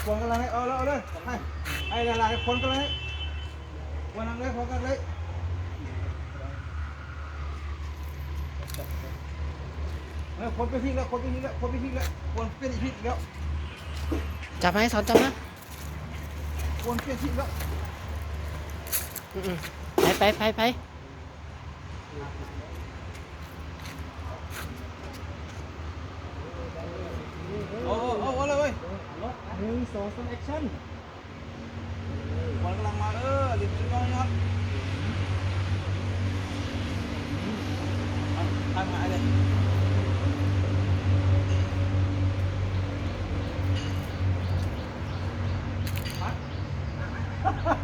ຄົນກັນເລີຍ ເອົາເລີຍ ເອົາເລີຍ ໃຫ້ ໃຫ້ຫຼາຍໆຄົນກັນເລີຍ ຄົນນຳເລີຍ ຄົນກັນເລີຍ ເອີ ຄົນປ່ຽນທີມແລ້ວ ຄົນປ່ຽນທີມແລ້ວ ຄົນປ່ຽນທີມແລ້ວ ຄົນປ່ຽນທີມແລ້ວ ຈັບໃຫ້ ສອນຈັບນະ ຄົນປ່ຽນທີມແລ້ວ ອືມໆ ໄປໆໆໆ. ເອົາ ເອົາ ເອົາເລີຍເວີຍ ໜຶ່ງ ສອງ ສາມ ແອັກຊັນ ບອນກຳລັງມາ ເອີ ລິບສຸດຍອດ ເອົາ ທາງຫາຍເລີຍ.